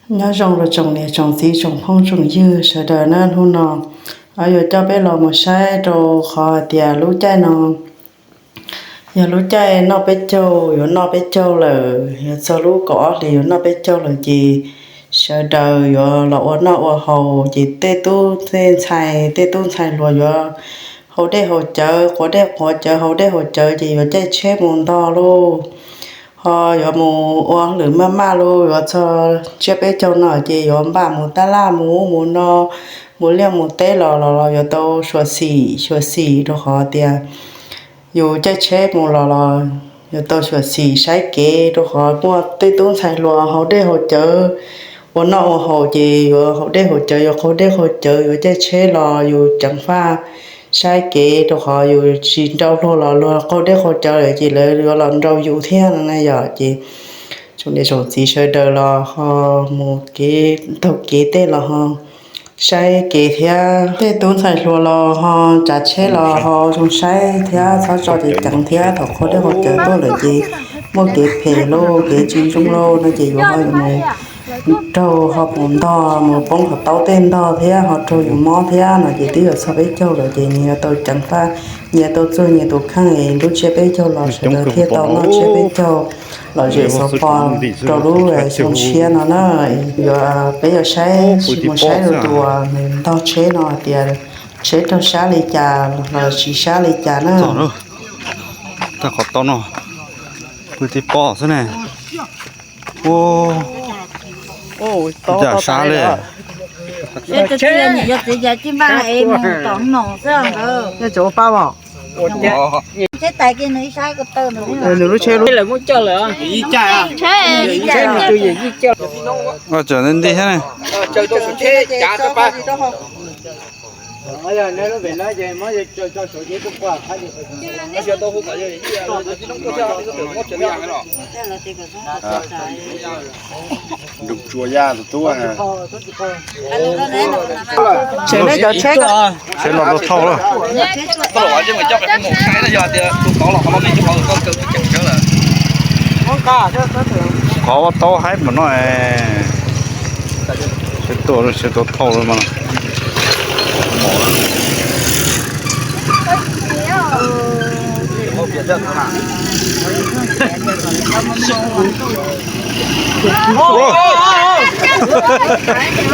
Nyob zoo rau tsoom niam tsoom txiv tsoom phooj tsoom ywg sawv daws na, hnub no yuav coj peb los mus saib rau qhov hais tias lub caij no yog lub caij noj peb caug, yuav noj peb caug lawm, yuav txog lub kaum ob hlis yuav noj peb caug lawm ces sawv daws yuav los ua noj ua haus ces tej tub tej ntxhais tej tub ntxhais hluas yuav haus dej haus cawv, quav dej quav cawv, haus dej haus cawv ces yuav caij tsheb mus ntog lauj. Ho yuav mus ua hauj lwm maj maj lauj, yuav txog tsiab peb caug no ces yuav npaj mus tab laj mus ub mus no, mus liaj mus teb los los yuav tau xyuam xim xyuam xim rau qhov tias yus caij tsheb mus los los yuav tau xyuam xim saib kev rau qhov muaj tej tub ntxhais hluas haus dej haus cawv, ua noj ua haus ces yuav haus dej haus cawv, yuav qaug dej qaug cawv, yuav caij tsheb los yus ceev faj saib kev rau qhov yus tsis nrau luag los luag qaug dej qaug cawv lawm ces lawv yuav los nrau yus thiab no na yom. Ces tsoom niam tsoom txiv sawv daws los ho mus kev taug kev tej los ho saib kev thiab, tej tub ntxhais hluas los ho tsav tsheb los ho zoo saib thiab, txhob tso ceev ceev thiab, thaum qaug dej qaug cawv tuaj lawm ces muaj kev phem lauj, kev tsis zoo lauj no ces yuav ho mus raug ho mus ntog, mus poob qhov taub tej ntog thiab ho raug yus mob thiab no ces twb yuav txog peb caug lawm ces nyias yuav tau ceev faj, nyias tau txuag nyias tus kheej es lub tsiab peb caug los sawv daws thiaj tau noj tsiab peb caug lom zem xov pos rau lub xyoo tshiab no na. Yuav peb yuav saib, mus saib rau tus uas nws ntog tsheb no hais tias tsheb raug sab li cas los tsis sab li cas na. Tag qhov tau no, pw tib pob xwb ne. Ua cas sab li. Nws lub tsheb lub, ua cas nti thiab ne. Tsev nej cov tsheb, tsheb los tau thauj lawm. Qhov ua tau haib npaum no, tsheb tuaj tsheb tau thauj lawm mas.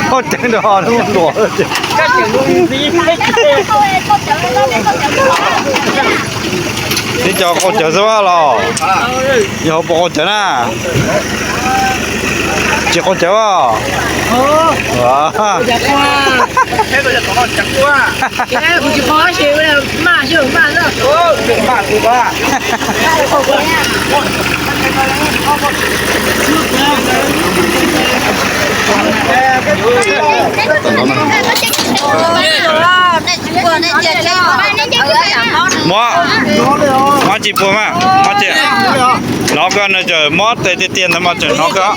Koj ceev nrho luam. Tib co qaug cawv xwb los? Yog puas qaug cawv na? Tsis qaug cawv os. Mob, mob tsis puas mas, mob tsis, hnov koj nws tseem mob tes tiag tiag ntawd mas tseem hnov koj.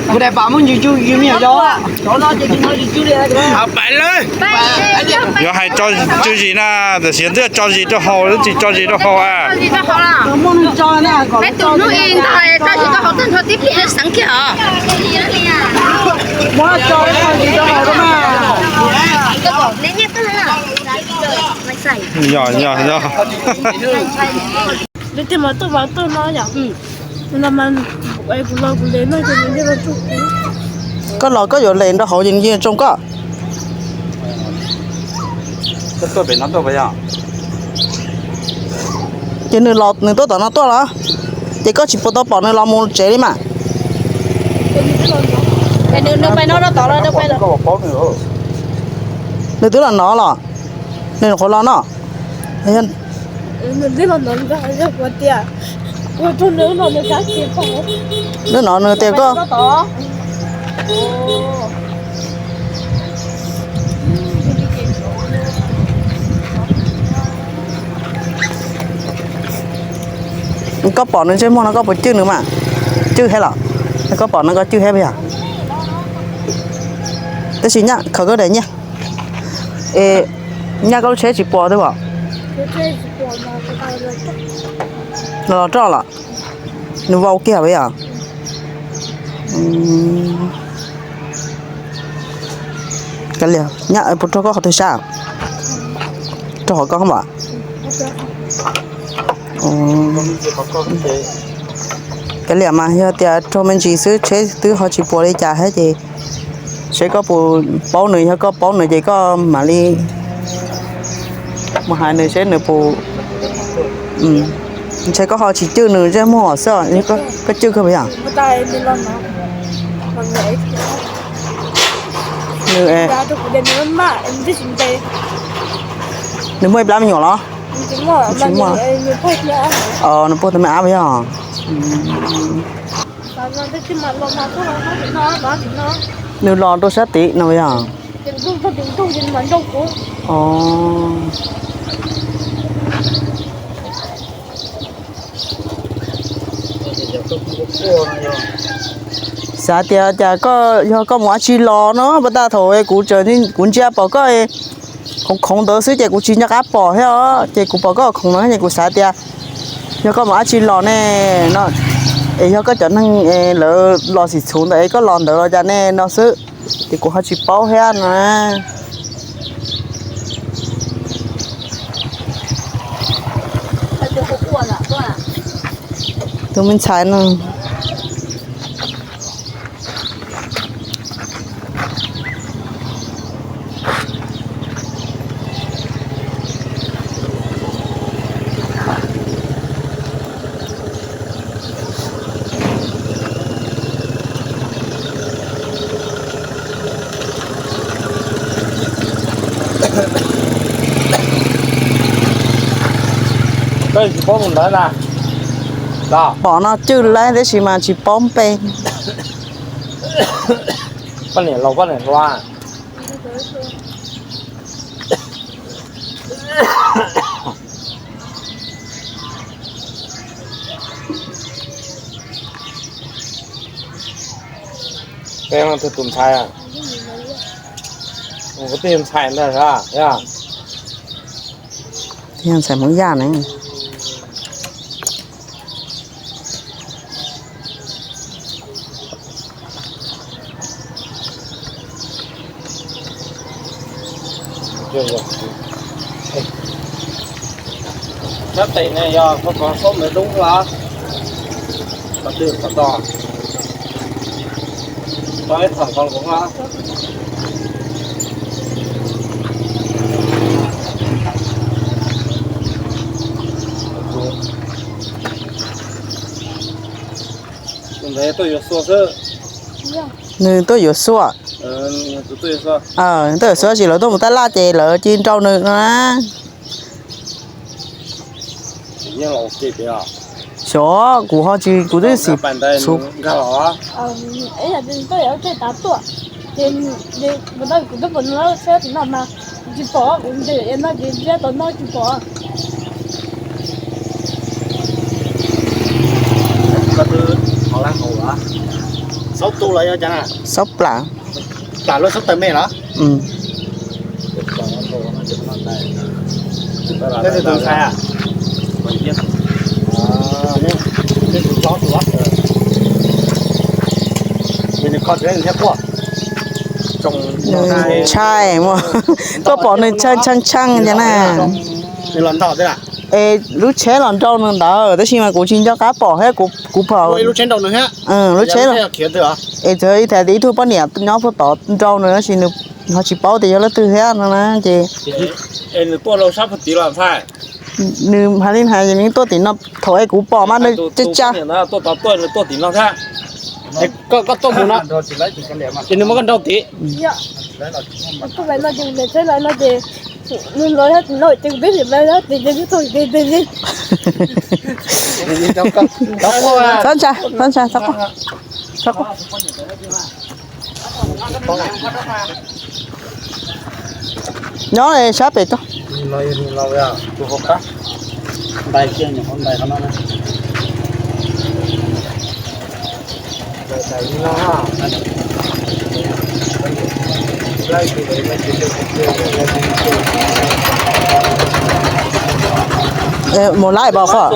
Kuv daim pam muaj ntsis yus yus me nyuam yau. Yuav hais tso tswv zis na, tam sim twb tso zis rau hauv, twb tsis tso zis rau hauv a. Yog, yog, yog. Koj los koj yuav les nrog hauv ces nws yeej tsoo koj. Ces nws los nws tuaj tom no tuaj los? Ces koj tsis pub tau pom nws los mus tsev li mas. Nws twb los no los? Nws nyuam qhuav los no. Nws no nws tias koj. Koj pom nws ntsej muag no koj puas cwj nws mas? Cwj thiab los? Koj pom no koj cwj thiab puas yog? Tab sis nyaj khaws koj daim nyiaj. Es nyaj koj lub tsheb tsis puas thiab os? Los roj los? Nws vau kiag puas yog? Kav liam, nyaj puas raug koj qhov twg sab? Raug qhov koj mas. Kav liam mas yog tias raug me ntsis xwb, tsheb twb ho tsis puas li cas thiab ces seb koj puas paub nws, yog koj paub nws ces koj mam li mus hais nws seb nws puas. Ntshe koj ho tsis cwj nws zej muag xwb, koj cwj kawg puas yog? Nws, nws muaj ib plab me nyuam los? Tsis muaj. Nws puag tus me ab puas yog? Nws los rau sab tid no puas yog? Xav tias cas koj yog koj mus dab tsi los no, pas tag thaum kuv, kuv ntsia pom koj khoov khoov ntawd xwb ces kuv tsis nco qab pom thiab os, ces kuv pom koj khoov no ces kuv xav tias yog koj mus dab tsi los ne no, es yog koj cov neeg lawv los xim txhuv ntawd es koj los ntawd los cas ne no xwb, ces kuv ho tsis paub thiab no. Tus me ntxhais no. Pom no cwj laib tab sis mas tsis paub npe. Poj niam laus poj niam hluas. Peb leej twg tus ntxhais? Kuv tij ntxhais ntag, yog tij ntxhais Hmoob Yaj ne. Sab tes ne yog koj kov saub ntawd dub los? Qhov twg qhov to? Tau ib txhom qhov nkoov los? Tus ntawd tuaj yuav xua xwb. Nws tuaj yuav xua. Tuaj yuav xua tsis, lawv tuaj mus tab laj ces lawv cia nrau nws no na. Xyov, kuv ho tsis, kuv twb xim txhuv. Saub tus los yog cas na? Saub plam. Plam lub saub taws me los? Koj tus ntxhais a? Nws ntshai, koj pom nws tshee tshee tshee cas na. Es lub tsheb los nrau nws ntawd tab sis mas kuv tsis nco qab pom thiab, kuv pom lub tsheb, es txawm ib thaum ib tug poj niam nyob puag tod nrau nws tab sis nws ho tsis paub tias yog leej twg thiab no na ces nws hais li hais ces nws tuaj tim no thaum es kuv pom mas nws tsa tsa. Koj tuaj mus no ces nws muab koj nrau tim. Txhob ntshai, txhob ntshai, txhob quaj. Nyob sab pem toj. Ntais kiag nyuam qhuav ntais qhov no na. Mus laib pom qhov.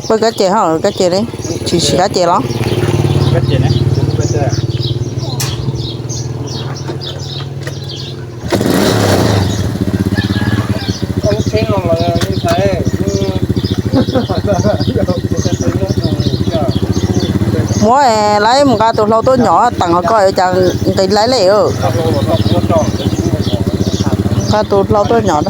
Pab kab ces ho kab ces li, tsis siv kab ces los? Muab laib mus nqa tus hlau tuaj nyom teem ho koj yuav cas nqis laib li. Nqa tus hlau tuaj nyom.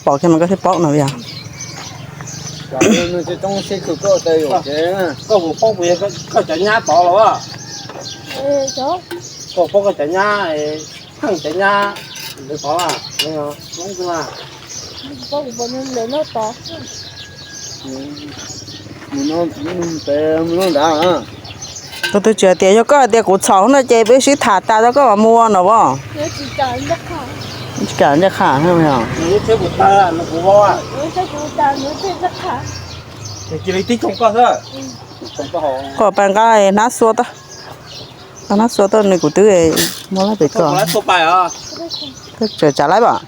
Pom kiag mas koj thiaj paub no yog. Koj puas paub puas yog koj cov nyab tod los? Koj paub koj cov nyab, pheej cov nyab ntawd tod, tus twg tsis hais tias yog koj hais tias kuv txhaum no ces peb sib tham tas rau koj mam mus no as. Tsis kam ncaj qha. Kom pas nqa hnab xua tau, nqa hnab xua tau nws kuv twb muab laib pem koj. Koj tseem tsam laib pam?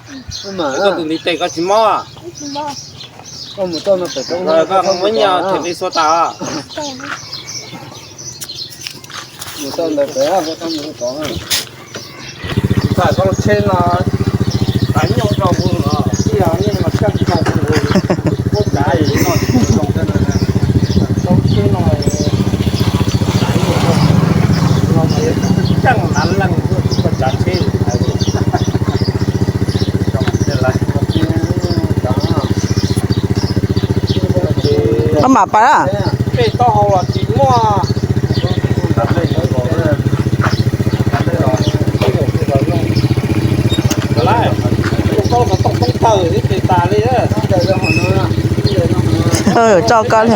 Koj mam pais. Tso koj li.